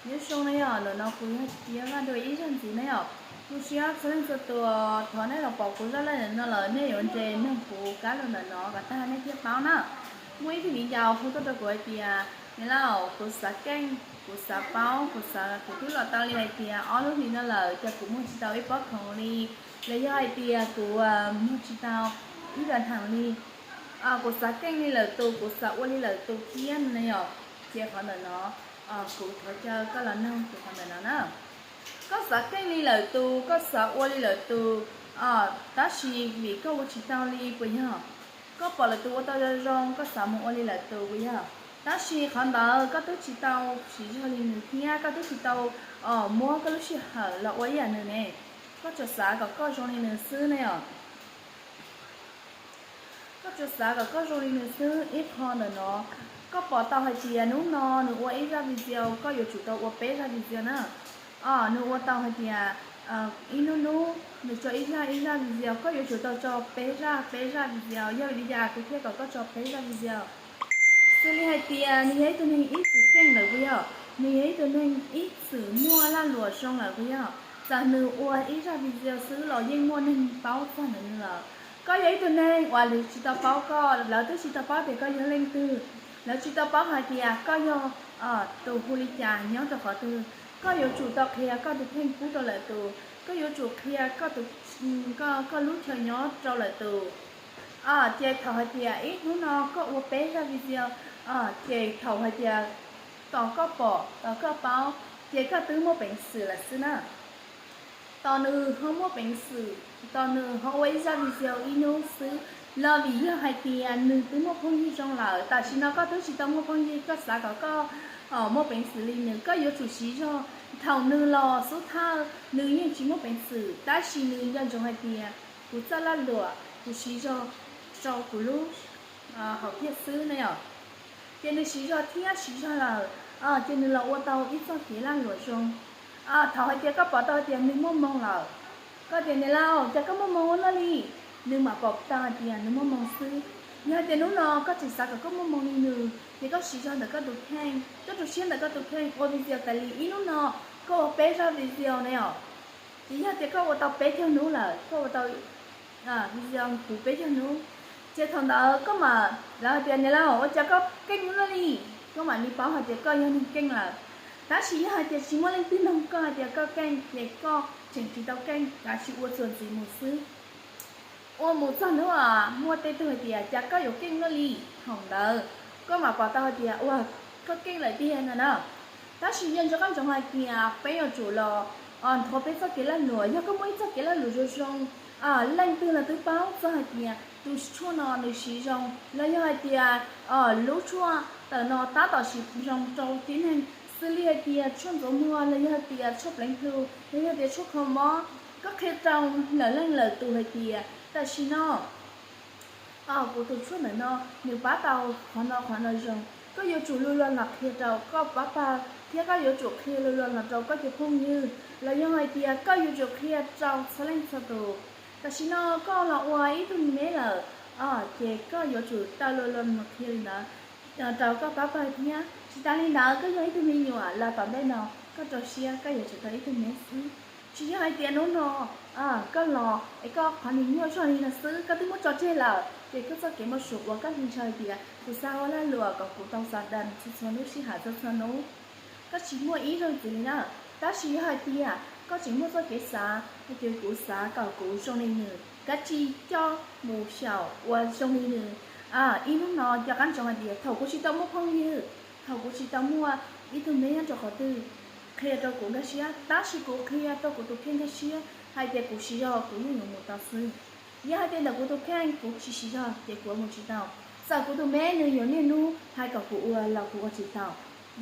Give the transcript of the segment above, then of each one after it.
Nyob zoo na yom, ntawm no kuv yog Ciab Vaj dua ib zaug ntxiv na yom. Kuv siab txhua leej txhua tus, thov nej los pom kuv zaj laj ntawm no lawm nej yuav nres mloog kuv kab lus ntawm no kom tag nej thiaj paub na. Muaj ib tug viv ncaus hu tuaj rau kuv hais tias, Niam Lauj, kuv xav keej, kuv xav paub, kuv xav, kuv twb los tau li hais tias ob lub hlis no lawm ces kuv muag tsis tau ib pob khoom li, los yog hais tias kuv muag tsis tau ib daim ntheev li. Kuv xav keej li lawm tus, kuv xav ua li lawm tus thiab no yom. Ces qhov ntawm no kuv thov caw koj los noog tus qhov ntawm no na. Koj xav keej li lawm tus, koj xav ua li lawm tus, tab sis vim koj ua tsis tau li puas yog? Koj pom lawm tus ua tau zoo zoo, koj xav mus ua li lawm tus puas yog? Tab sis qhov ntawd koj twb tsis tau siv zog li nws thiab koj twb tsis tau muab koj lub sij hawm los ua ib yam nws ne. Koj tsuas xav kom koj zoo li nws xwb ne os. Koj tsuas xav kom koj zoo li nws xwb. Ib qho ntawm no, koj pom tau hais tias hnub no nws ua ib zaj video, koj yuav tsum tau ua peb zaj video na. Nws ua tau hais tias ib hnub hnub nws tso ib zaj ib zaj video, koj yuav tsum tau tso peb zaj peb zaj video. Yog vim li cas kuv thiaj kom koj tso peb zaj video? Xws li hais tias nws yog ib tug neeg ib txwm keej lawm puas yog? Nws yog ib tug neeg ib txwm muaj lag luam zoo lawm puas yog? Txawm nws ua ib zaj video xwb los yeej muaj neeg paub txog ntawm nws lawm. Koj yog ib tug neeg uas lawv tsis tau paub koj, lawv twb tsis tau paub tias koj yog leej twg, lawv tsis tau paub hais tias koj yog tus hu li cas nyob rau qhov twg. Koj yuav tsum tau qhia koj tus kheej pub rau lawm tus, koj yuav tsum qhia koj lub chaw nyob rau lawm tus. Ces thaum hais tias ib hnub no koj ua peb zaj video, ces thaum hais tias tos koj pom tos koj paub, ces koj twb muaj peev xwm lawm xwb na. Tos nws ho muaj peev xwm, tos nws ho ua ib zaj video ib hnub xwb, los vim yog hais tias nws twb muaj phooj ywg zoo lawm. Tam sim no koj twb tsis tau muaj phooj ywg, koj xav kom koj muaj peev xwm li nws, koj yuav tsum siv zog. Thaum nws los xub thawj nws yeej tsis muaj peev xwm, tab sis nws nco ntsoov hais tias kuv txoj lag luam kuv siv zog rau kuv lub hom phiaj xwb ne yom. Ces nws siv zog thiab siv zog lawm, ces nws los ua tau ib txoj kev lag luam zoo. Thaum hais tias koj pom tau hais tias nws muaj moo lawm, koj tias, Niam Lauj, cas koj muaj moo ua luaj li? Nws mam pom tau hais tias nws muaj moo xwb. Yog hais tias hnub no koj tseem xav kom koj muaj moo li nws, ces koj siv zog ntawm koj tus kheej, koj rau siab ntawm koj tus kheej ua video tas li ib hnub no, koj ua peb zaj video ne os. Ces yog tias koj ua tau peb caug hnub lawm, koj ua tau video kuv peb caug hnub, ces thaum ntawd koj mam lawv hais tias, Niam Lauj, ua cas koj keej ua luaj li? Koj mam li paub hais tias koj yog neeg keej lawm. Tab sis yog hais tias tsis muaj leej twg nug koj hais tias koj keej, ces koj tseem tsis tau keej, kav tsij ua txuas ntxiv mus xwb. Ua mus txog hnub muaj tej tug hais tias, Cas koj yuav keej luaj li? Thaum ntawd koj mam pom tau hais tias, Ua, koj keej lawm tiag no na. Tab sis nco ntsoov koj ntsoov hais tias peb yuav tsum los nthuav peb txoj kev lag luam. Yog koj muaj ib txoj kev lag luam zoo zoo, leej twg los twb paub txog hais tias tus tshuaj no nws siv zoo, los yog hais tias lub tshuaj tawm no tab tom siv zoo rau tib neeg, xws li hais tias tshuaj ntxuav muag, los yog hais tias tshuaj pleev plhu, los yog hais tias tshuaj kho mob. Koj qhia rau lawm leej lawm tus hais tias tam sim no kuv tus tshuaj ntawm no nws pab tau qhov no qhov no zoo. Koj yuav tsum lu los los qhia rau koj pab pawg thiab koj yuav tsum qhia lu los los rau koj cov phooj ywg, los yog hais tias koj yuav tsum qhia rau txhua leej txhua tus. Tam sim no koj los ua ib tug me me lawm, ces koj yuav tsum tau lu los los qhia li ntawd rau koj pab pawg thiab. Tsis tas li ntawd, koj yog ib tug me nyuam los tom ntej no, koj rau siab koj yuav tsum tau ib tug me xwb. Tsis yog hais tias hnub no koj los es koj qhov nws nyuaj zog li no xwb koj twb muab tso tseg lawm, ces koj txoj kev muaj suav uas koj hais tias kuv xav ua lag luam kom kuv tau xa das txhua txhua lub sij hawm txhua txhua hnub, koj tsis muaj ib zaug ntxiv li na. Tab sis yog hais tias koj tseem muaj txoj kev xav hais tias kuv xav kom kuv zoo li nws, kav tsij coj mus xyaum ua zoo li nws. Ib hnub no cov qab ntsoov hais tias thaum kuv tsis tau muaj phooj ywg, thaum kuv tsis tau muaj ib tug me nyob rau qhov twg qhia rau kuv nkag siab, tab sis kuv qhia rau kuv tus kheej nkag siab hais tias kuv siv zog kuv yeej yuav mus tau xwb. Yog hais tias ntawm kuv tus kheej kuv tsis siv zog ces kuv mus tsis tau. Txawm kuv tus me nws yuav niaj hnub hais kom kuv ua los kuv ua tsis tau,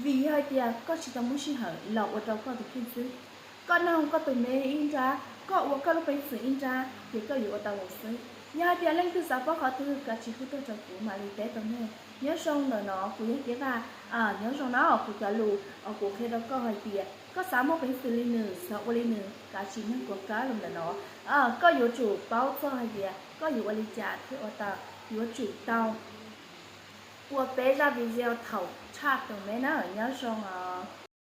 vim yog hais tias koj tsis tau muab sij hawm los ua rau koj tus kheej xwb. Koj noog koj tus me ib nrab, koj ua koj lub peev xwm ib nrab ces koj yuav ua tau mus xwb. Yog hais tias leej twg xav paub qhov twg kav tsij hu tuaj rau kuv mam li teb rau nej. Nyob zoo ntawm no kuv yog Ciab Vaj, nyob zoo na kuv cov lus uas kuv qhia rau koj hais tias koj xav muaj peev xwm li nws, xav ua li nws, kav tsij noog kuv kab lus ntawm no. Koj yuav tsum paub txog hais tias koj yuav ua li cas thiaj ua tau, yuav tsum tau ua peb zaj video thaum tshaj tus me na, nyob zoo os.